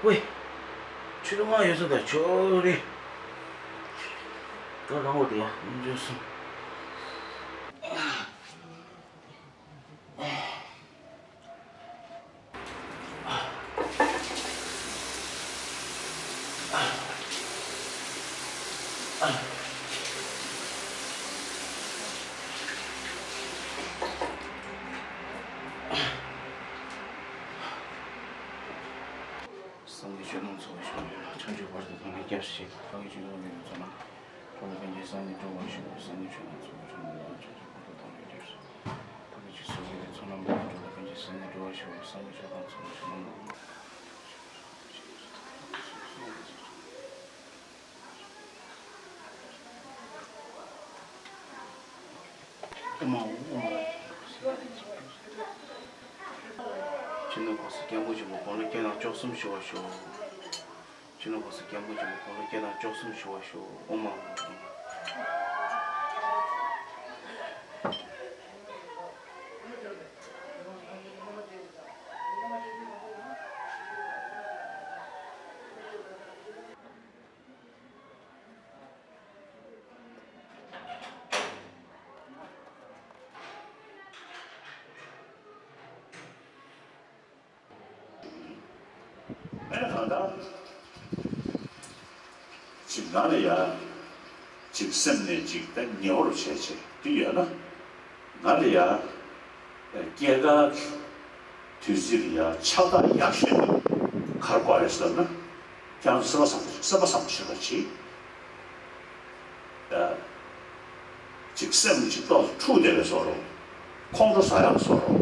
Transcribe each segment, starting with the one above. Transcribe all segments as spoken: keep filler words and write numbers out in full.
ཝེ། ཆུ་ལུ་མ་ཡོད་ས་ད་ཆོ་རེ། ད་རང་འོ་དེ་ཡ་འཇོག་སོང་། སངས་རྒྱས་ཆོས་དང་ཚོགས་ཞུ་བ་ཡོད། ཕྱག་མཆོད་བར་དུ་གང་གིས་སྐྱབས་སུ་མཆི། སངས་རྒྱས་ཆོས་དང་ཚོགས་ལ་ཕན་ཕྱིར་སངས་རྒྱས་འགྲུབ་པར་ཤོག་སངས་རྒྱས་ཆོས་དང་ཚོགས་ལ་ཕན་ཕྱིར་སངས་རྒྱས་འགྲུབ་པར་ཤོག་སངས་རྒྱས་ཆོས་དང་ཚོགས་ལ་ཕན་ཕྱིར་སངས་རྒྱས་འགྲུབ་པར་ཤོག་ཐམས་ཅད་ཀྱི་ཚོགས་ཀྱི་ཚོགས་རྣམས་ཀྱི་འགྲོ་ལ་ཕན་ཕྱིར་སངས་རྒྱས་འགྲུབ་པར་ཤོག་སངས་རྒྱས་ཆོས་དང་ཚོགས་ལ་ཕན་ཕྱིར། ཨོཾ་ཨཱཿཧཱུྃ། སྤྱི་ནོར་༸གོང་ས་༸སྐྱབས་མགོན་ཆེན་པོ་དགུང་ལོ་བརྒྱ་དང་བཅུ་གསུམ་བཞུགས་པར་ཤོག་སྤྱི་ནོར་༸གོང་ས་༸སྐྱབས་མགོན་ཆེན་པོ་དགུང་ལོ་བརྒྱ་དང་བཅུ་གསུམ་བཞུགས་པར་ཤོག་ཨོཾ་ཨཱཿཧཱུྃ། ཨ་ནི་གང་ལྟར་ཅིག་ང་ལ་ཡ་ཅིག་སེམས་ནས་ཅིག་ད་ཉེ་བར་བྱས་བྱས་དེ་ཡོད་ན་ང་ལ་ཡ། སྐྱེས་སྐར་གྱི་དུས་ཚིགས་ལ་ཡང་ཕྱག་རྟགས་ཡག་ཤོས་དེ་ག་རེ་དགོས་རེད་ཟེར་ན། ཁྱེད་རང་ཚོ་སེམས་པ་བཟང་སེམས་པ་བཟང་པོ་བྱེད་པ་བྱེད། ཅིག་སེམས་ཅིག་ཏོག་ཙམ་འཁྲུག་བསྡད་པའི་བཟོ་འདྲ། ཁོང་ཁྲོ་ཟ་ཡག་བཟོ་འདྲ།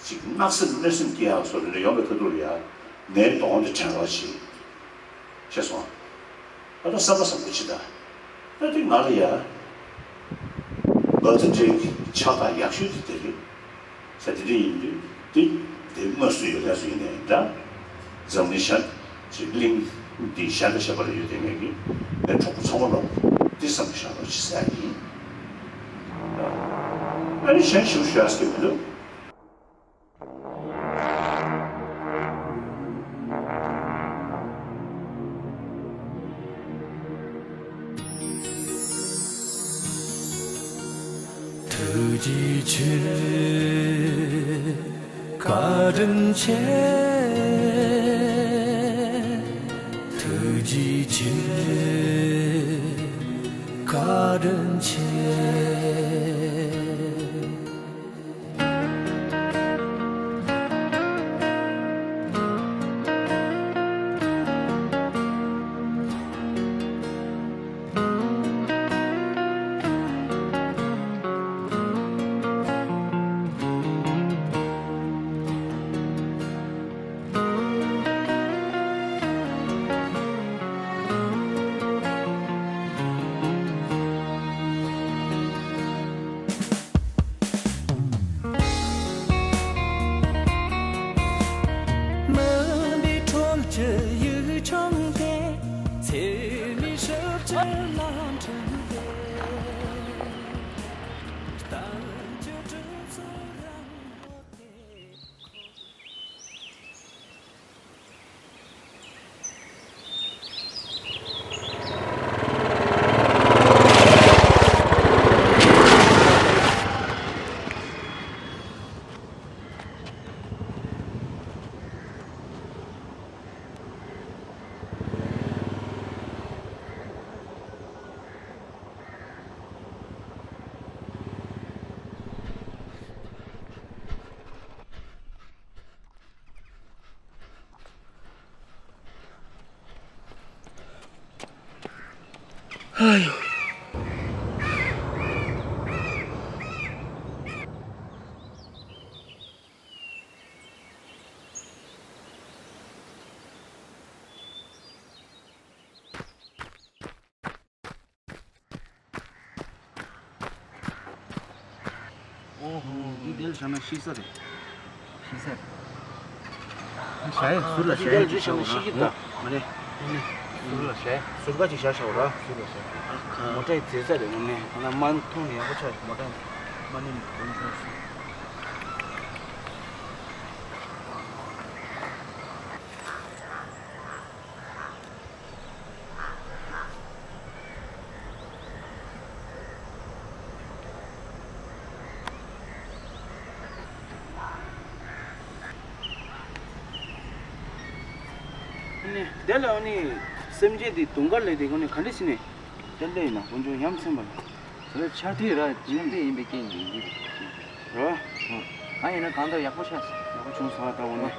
ཅིག་གནག་སེམས་གནོད་སེམས་སྐྱེ་ཡག་བཟོ་འདྲ་ཡོང་བའི་ཁ་ཐུག་ལ་ཡང་ངའི་གདོང་དེ་དྲན་རོགས་བྱེད། ཤེས་སོང་། ད་ལྟ་བསམ་པ་བཟང་པོ་ཅི་ད། ད་དེ་ང་ལ་ཡ། བར་ཐི་ཌེ་གི་ཕྱག་རྟགས་ཡག་ཤོས་དེ་དེ་རེད། ས་དེ་འདྲ་ཡིན་དུས་དེ་དེ་དམར་གསོད་ཡོད་ལས་སུ་ཡིན་ནའི་འདྲ། འཛམ་གླིང་ཤར་ཅིག་གླིང་འདི་ཤར་དང་ཤར་བར་ཡོད་དེ་ངེད་ཀྱི་ངའི་གྲོགས་པོ་ཚང་མ་ལ་དེ་བསམ་བློ་བཞག་རོགས་ཅི་ཟེར་ཡིན། ཨ་ནི་གཞན་ཞིག་ཞུ་ཡག་ཟེར་གྱི་མི་འདུག་ཐུགས་རྗེ་ཆེ། བཀའ་དྲིན་ཆེ། ཐུགས་རྗེ་ཆེ། བཀའ་དྲིན་ཆེ། ཨོ་ཧོ། འདི་དེ་ལ་བཞག་ན་ཤི་ས་རེད། ཤི་ས་རེད། བཞག་ཡས་ཟུར་ལ་བཞག་ཡས་ཅིག་བཞག་ར། མ་རེད། ཟུར་ལ་བཞག་ཟུར་ཀ་ཅིག་བཞག་བཞག་ར། ཟུར་ལ་བཞག་མོ་ཊ་ཡི་འཛེར་ས་རེད་ངོ་མས། ང་ལ་མ་མཐོང་ནས་ཡག་པོ་ཆགས། མོ་ཊ་མ་ནི་མི་གོན་ཆོག་སོང་། ནི་དེ་ལ་ཨ་ནི་སེམས་ཅན་དེ་དུང་དཀར་ལས་དེ་ཁོ་ནི་ག་འདྲ་ཞིག་ནས་དེ་ལས་ཡིན་ན་དཀོན་མཆོག་ཡ་མཚན་པ་ལ། དེ་ལ་ཆར་དུས་ར་ཆར་དུས་ཡིན་པའི་རྐྱེན་གྱིས་འདི་རེད། རོ། ཨ་ཡིན་ན་གང་ལྟར་ཡག་པོ་ཤག་ཡག་པོ་བྱུང་སོང་ད་དངོས་གནས།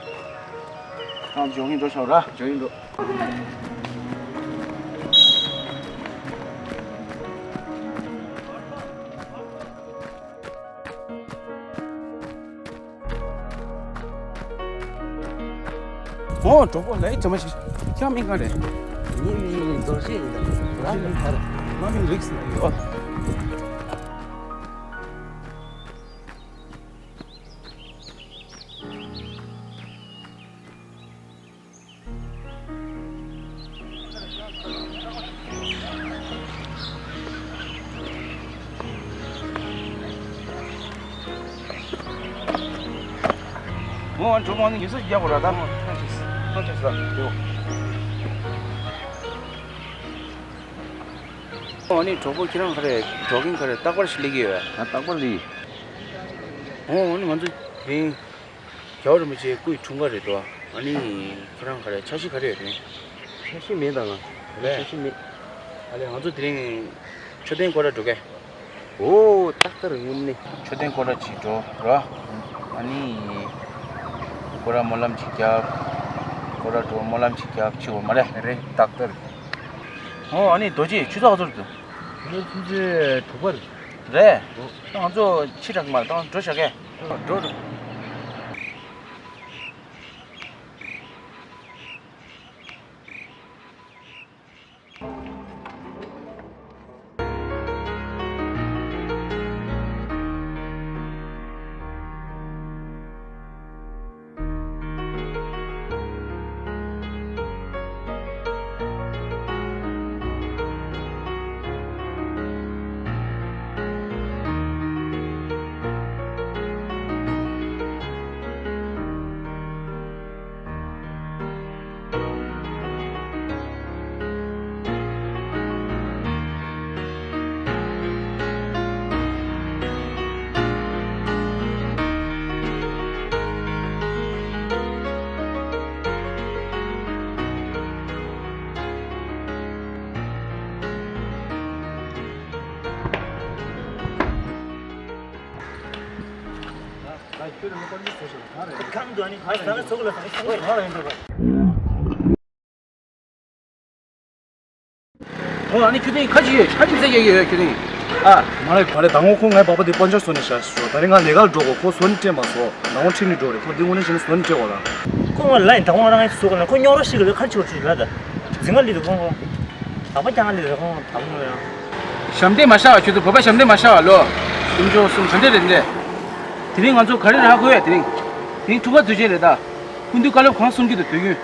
ཁྱེད་རང་ཇོ་གིང་འགྲོ་ཤོག་ར། ཇོ་གིང་འགྲོ། ཨོ་གྲོགས་པོ་ལའི་ཙམ་ཞིག་ཁྱམས་མིང་ག་རེད། ངའི་མིང་རྡོ་རྗེ་ཡིན་ད། རང་མིང་ག་རེད། ང་མིང་རིགས་ཟེར་ཡོད། ཨོ་གྲོགས་པོ་ནི་ཉི་ཤུ་རྒྱག་དགོས་ར་ད། ཐང་ཆད་ཐང་ཆད་ས་ཡོ། ཨོ་ནི་གྲོགས་པོ་ཁྱེད་རང་ག་རེ་འགྲོ་གིན་ག་རེ་རྟག་པར་ཞིག་སླེབས་ཀྱི་ཡོད། ང་རྟག་པར་སླེབས་ཡིན། ཨོ་ནི་ང་ཚོ་དེ་རིང་རྒྱལ་བ་རིན་པོ་ཆེའི་སྐུའི་འཁྲུངས་སྐར་རེད་དོ། ཨ་ནི་ཁྱེད་རང་ག་རེ་འཆར་གཞི་ག་རེ་ཡོད་རེད། འཆར་གཞི་མེད་ད་ང་། རེད། འཆར་གཞི་མེད། ཨ་ལས་ང་ཚོ་དེ་རིང་མཆོད་རྟེན་སྐོར་ར་འགྲོ་གས། ཨོ་ཏག་ཏག་རེད་དངོས་གནས། མཆོད་རྟེན་སྐོར་ར་ཅིག་འགྲོ་ར། ཨ་ནི་སྐོར་ར་སྨོན་ལམ་ཅིག་རྒྱབ། སྐོར་ར་འགྲོ་སྨོན་ལམ་ཅིག་རྒྱབ་ཅིག་འོ་མ་རེད། རེད་ཏག་ཏག་རེད། ཨོ་ཨ་ནི་རྡོ་རྗེ་ཆུ་ཚོད་ག་ཚོད་རེད་འདུག་ཆུ་ཚོད་ཆུ་ཚོད་དྲུག་པ་རེད། རེད། ད་ང་ཚོ་ཕྱི་དྲགས་མ་རེད་ད་འགྲོ་བཞག་གས། འགྲོ་འགྲོ། ཨོ་ཨ་ནི་ཁྱོད་ཚོ་ཁ་ཅིག་ཡོད་ཁ་ཅིག་ཟེར་གྱི་ཡོད་ཁྱོད་ཚོ། ཨ། མ་རེད་མ་རེད་ད་ངོ་ཁོ་ངའི་པ་ཕ་དེ་དཔལ་འབྱོར་བཟོ་ནས་བཞག་ཤོག་ད་རེས་ང་ལས་ཀར་འགྲོ་གོ་ཁོ་བཟོ་ནས་སྤྲད་མ་སོང་ད་ངོ་ཁྲིད་ནས་འགྲོ་རེད་ཁོ་འདི་དངོས་གནས་བྱས་ན་བཟོ་ནས་སྤྲད་གོ་ད། ཁོ་ངོ་ལ་ཡིན་ད་ངོ་རང་ངས་བཟོ་གོ་ན་ཁོ་རྙོག་ར་ཤི་གི་ལ་ཁ་ཅིག་ལ་ད་ཟིང་ང་ལི་ད་ཁོ་ཁོ་ད་པ་ཀྱང་ལི་ད་ཁོ་ད་ཁོ་ཡང་། ཞབས་འདྲེན་མ་ཤར་བ་ཁྱོད་ཚོ་བོད་པ་ཞབས་འདྲེན་མ་ཤར་བ་ལོ། དཀོན་མཆོག་གསུམ་ག་འདྲས་རེད་འདྲས། དེ་རིང་ང་ཚོ་ག་རེ་རག་དགོས་ཡ་དེ་རིང་། དེ་རིང་འཁྲུངས་སྐར་དུས་ཆེན་རེད་ད། སྐུ་མདུན་བཀའ་སློབ་གང་གསུང་རྒྱུ་དང་དུས་རྒྱུན།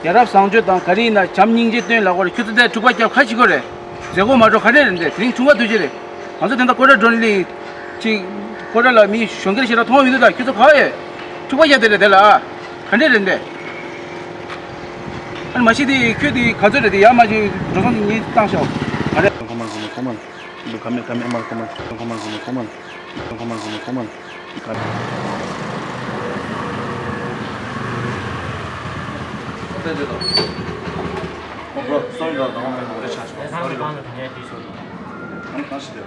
ཡ་རབས་བཟང་སྤྱོད་དང་ག་རེ་ཡིན་ན་བྱམས་སྙིང་རྗེ་སྟོན་ལ་གོ་རེ་ཁྱོད་ཚོ་དེ་འཁྲུག་པ་རྒྱབ་ཁ་ཞིག་གོ་རེ། མཛད་སྒོ་མ་འགྲོ་ག་རེ་རེད་འདྲས་དེ་རིང་འཁྲུངས་སྐར་དུས་ཆེན་རེད། ང་ཚོ་དེ་འདྲ་ཀོ་ཊར་སྒྲོན་གླིང་ཅིག་ཀོ་ཊར་ལ་མི་གཞོན་སྐྱེས་ཞེ་དྲག་མཐོང་བ་མི་འདུག་ད་ཁྱོད་ཚོ་ག་བ་ཡོད། འཁྲུག་པ་རྒྱབ་དེ་རེད་དེ་ལ་ཨ། ག་འདྲས་རེད་འདྲས། ཨ་ནི་མ་གཞི་དེ་ཁྱོད་དེ་ག་ཚོད་རེད་དེ་ཡར་མ་ཅིག་འགྲོ་སོང་དེ་ངས་བཏང་ཤོག་ག་རེ། ཁོ་མ་ཁོ་མ་ཁོ་མ། འདུག་ག་མེད་ག་མེད་མ་ཁོ་མ། ཁོ་མ་ཁོ་མ་ཁོ་མ། ཁོ་མ་ཁོ་མ་ཁོ་མ། ཁོ་པའི་དེ་དང་། ཁོ་སོ་རི་དང་དང་མེད་པ་རེ་ཆགས་སོང་། སོ་རི་ལོ། ཨ་ནི་གང་ཞིག་དེ།